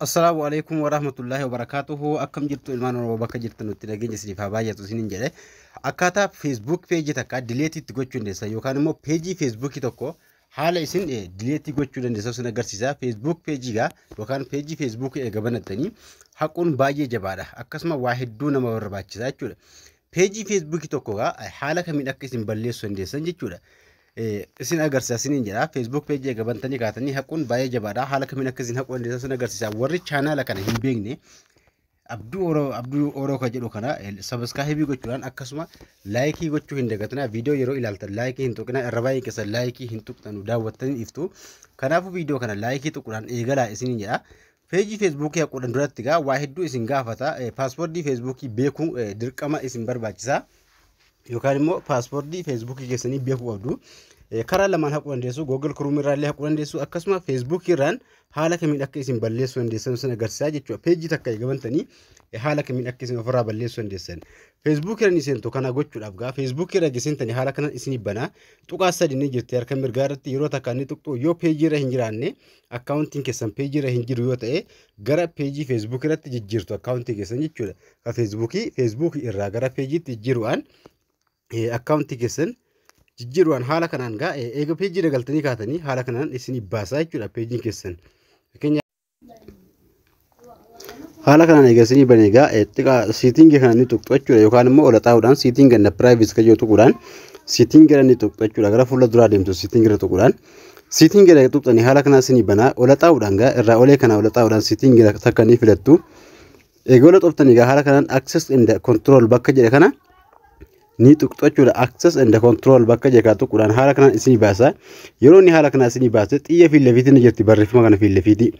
Assalaamu alaikum warahmatullahi wabarakatuhu. Akkam jirtu, ilmaan Oromoo? Bakka jirtan nutti nageenya isiniif haa baay'atu isiniin jedhe. Akkaataa Facebook peejii takka delete itti gochuu dandeessan yookaan immoo peejii Facebookii tokko haala isin delete gochuu dandeessan sin agarsiisa. Facebook peejii gaa yookaan peejii Facebookii eega banattanii haquun baay'ee jabaadha. Akkasuma waa hedduu nama barbaachisa jechuudha. Peejii Facebookii tokko gaa haala kamiin akka isin balleessuu dandeessan jechuudha. Isin agarsiisa isiniin jedha. Facebook peejii eega bantanii kaatanii haquun baay'ee jabaadha. Haala kamiin akka isin haquu dandeessan isin agarsiisa. Warri chaanaala kana hin beekne, Abduu Oroo, Abduu Oroo kan jedhu kana subscribe gochuudhaan akkasuma like gochuu hin dagatinaa. Viidiyoo yeroo ilaaltan like hin tuqinaa. Irra baay'ee keessa like hin tuqxanu, daawwattanii iftu. Kanaafuu viidiyoo kana like tuquudhaan eegalaa isiniin jedha. Peejii Facebookii haquudhaan duratti gaa waa hedduu isin gaafata. Password Facebookii beekuu dirqama isin barbaachisa. Yookaan immoo password Facebookii keessanii beekuu qabdu. Karaa lamaan haquu dandeessu. Google Chrome irraa illee haquu dandeessu. Akkasuma Facebookii irraan haala kamiin akka isin balleessuu dandeessan sin agarsiisaa jechuudha. Peejii takka eegabantanii haala kamiin akka isin ofirraa balleessuu dandeessan. Facebookii irra ni seentu. Kana gochuudhaaf gaa Facebookii irra seentanii haala kanaan isinii banaa. Tuqaa sadi ni jirti harka mirgaa irratti, yeroo takka ni tuqxu. Yoo peejii irra hin jiraanne, akkaawuntiin keessan peejii irra hin jiru yoo ta'e, gara peejii Facebookii irratti jijjiirtu akkaawuntii keessan jechuudha. Ka Facebookii Facebookii irraa gara peejiitti jijjiiruudhaan, akkaawuntii keessan jijjiiruudhaan, haala kanaan gaa eega peejii irra galtanii kaatanii haala kanaan isinii baasaa jechuudha peejiin keessan. Fakkeenyaaf, haala kanaan eega isinii banee egaa xiqqaa setting kana ni tuqxu jechuudha, yookaan immoo ola xaa'uudhaan setting and privacy kan jedhu tuquudhaan setting irra ni tuqxu jechuudha. Gara fuula duraa deemtu setting irra tuquudhaan. Setting irra tuqxanii haala kanaan isinii banaa. Ola xaa'uudhaan gaa irraa olee kana ola xaa'uudhaan setting irra takka ni filattu. Eega ola xoftanii gaa haala kanaan access and control bakka jedhe kana ni tuqxu jechuudha. Access and control bakka jedhe kana tuquudhaan haala kanaan isinii baasa. Yeroo inni haala kanaan isinii baase, xiyya fi lafiitiin ni jirti, barreeffama kana fi lafiitii.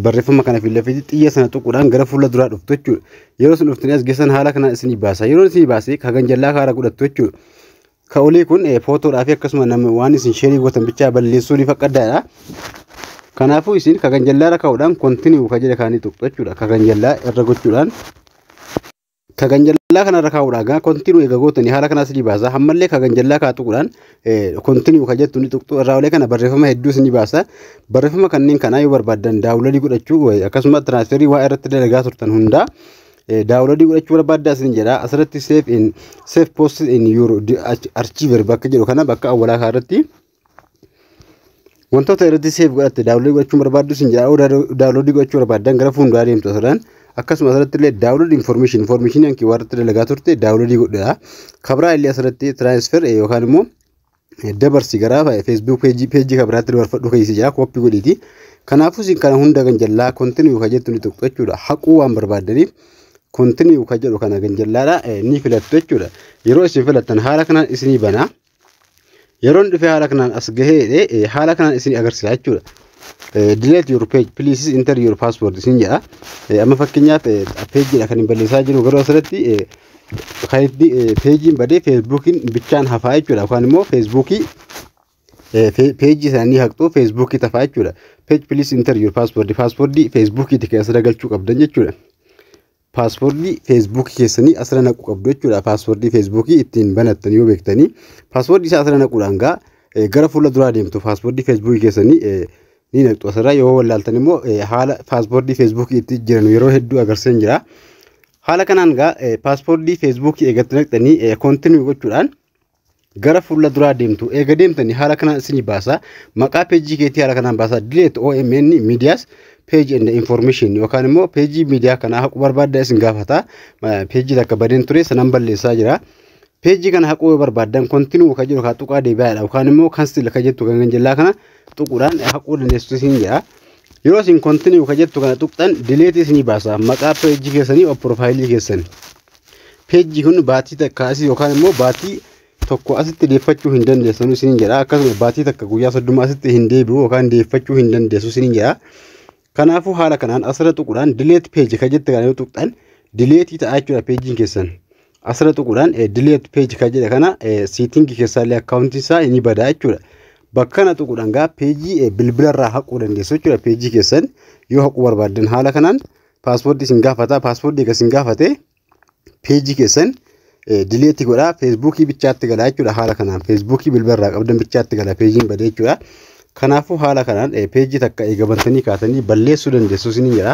Barreeffama kana fi lafiitii xiyya sana tuquudhaan gara fuula duraa dhuftu jechuudha. Yeroo isin dhuftanii as geessan haala kanaan isinii baasa. Yeroo isinii baase, kagan jallaa kaara godhattu jechuudha. Ka olii kun footoodhaa fi akkasuma nama waan isin share gootan bichaa balleessuu ni faqqaddaadha. Kanaafuu isin kagan jallaarra kaa'uudhaan continue ka jedhe kaanii tuqxu jechuudha. Kagan jallaa irra gochuudhaan, kagan jallaa kanarra kaa'uudhaan gaa continue eega gootanii haala kanaas ni baasa. Ammallee kagan jallaa kaa tuquudhaan continue ka jettu ni tuqxu. Irraa olee kana barreeffama hedduus ni baasa. Barreeffama kanneen kanaa yoo barbaaddan download godhachuu, akkasuma transfer waa irratti dalagaa turtan hundaa download godhachuu barbaaddaa isin jedha. Asirratti save in save post in your archive bakka jedhu kana, bakka awwalaa irratti wantoota irratti save godhatte download godhachuu barbaaddu isin jedha. Download godhachuu barbaaddan gara fuulduraa deemtu asirraan. Akkasuma asirratti illee download information, information hanki waan irratti dalagaa turte download godhudha. Kabraa illee asirratti transfer yookaan immoo dabarsi gara Facebook peejii kabiraatti dabarfadhu keessa jira, copy godhiiti. Kanaafuu isin kana hunda kan jallaa continue ka jettu ni tuqxu jechuudha. Haquu waan barbaaddaniif continue ka jedhu kana kan jallaadha ni filattu jechuudha. Yeroo isin filattan haala kanaan isinii banaa. Yeroon dhufee haala kanaan as gahee haala kanaan isinii agarsiisa jechuudha. "Delete your page, please enter your password" isin jedha. Amma fakkeenyaaf peejiidha kan hin balleessaa jiru, garuu asirratti kan itti peejiin badee Facebookiin bichaan hafaa jechuudha. Yookaan immoo Facebookii peejii isaanii haqxuu, Facebookii tafaa jechuudha. "Page, please enter your password", password Facebookiiti kan asirra galchuu qabdan jechuudha. Password Facebookii keessanii asirra naquu qabdu jechuudha. Password Facebookii ittiin banattan yoo beektanii password isaa asirra naquudhaan gaa gara fuula duraa deemtu. Password Facebookii keessanii ni naqxu asirra. Yoo wallaaltan immoo haala password Facebookii itti jiran yeroo hedduu agarsiisan jira. Haala kanaan gaa password Facebookii eegatti naqxanii continue gochuudhaan gara fuula duraa deemtu. Eega deemtanii haala kanaan isinii baasa. Maqaa peejii keetii haala kanaan baasa. "Delete OMN Medias page and information" yookaan immoo peejii miidiyaa kanaa haquu barbaadda isin gaafata. Peejii takka badeen ture sanan balleessaa jira. Peejii kana haquu yoo barbaaddan continue ka jedhu kaa tuqaa deebi'aadha, yookaan immoo cancel ka jettu kan jallaa kana tuquudhaan haquu dandeessu isin jedha. Yeroo isin continue ka jettu kana tuqxan delete isinii baasa. Maqaa peejii keessanii of profile keessan. Peejii kun baatii takka asii yookaan immoo baatii tokko asitti deeffachuu hin dandeessu isiniin jedha. Akkasuma baatii takka guyyaa 30 asitti hin deebi'u yookaan deeffachuu hin dandeessu isiniin jedha. Kanaafuu haala kanaan asirra tuquudhaan delete page ka jette kana yoo tuqxan delete ta'a jechuudha peejiin keessan. Asirra tuquudhaan delete page ka jedhe kana setting keessaallee akkaawuntii isaa ni badaa jechuudha. Bakka kana tuquudhaan gaa peejii bilbilarraa haquu dandeessu jechuudha. Peejii keessan yoo haquu barbaaddan haala kanaan password isin gaafata. Password eega isin gaafate peejii keessan delete godhaa, Facebookii bichaatti galaa jechuudha. Haala kanaan Facebookii bilbilarraa qabdan bichaatti gala, peejiin badee jechuudha. Kanaafuu haala kanaan peejii takka eegabantanii kaatanii balleessuu dandeessu isiniin jedha.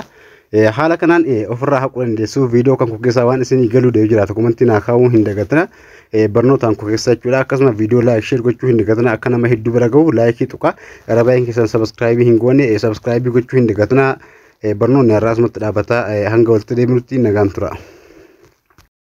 Haala kanaan ofirraa haquu dandeessu. Viidiyoo kan keessaa waan isinii galuu deemu jiraatu komantii naa kaa'uu hin dagatina. Barnootaan koo keessa jechuudha. Akkasuma viidiyoo like, share gochuu hin dagatina. Akka nama hedduu bira gahu like tuqa. Gara baay'een keessan subscribe hin goone, subscribe gochuu hin dagatina. Barnoonni har'aa asumatti dhaabbata. Hanga walitti deebinutti nagaan tura.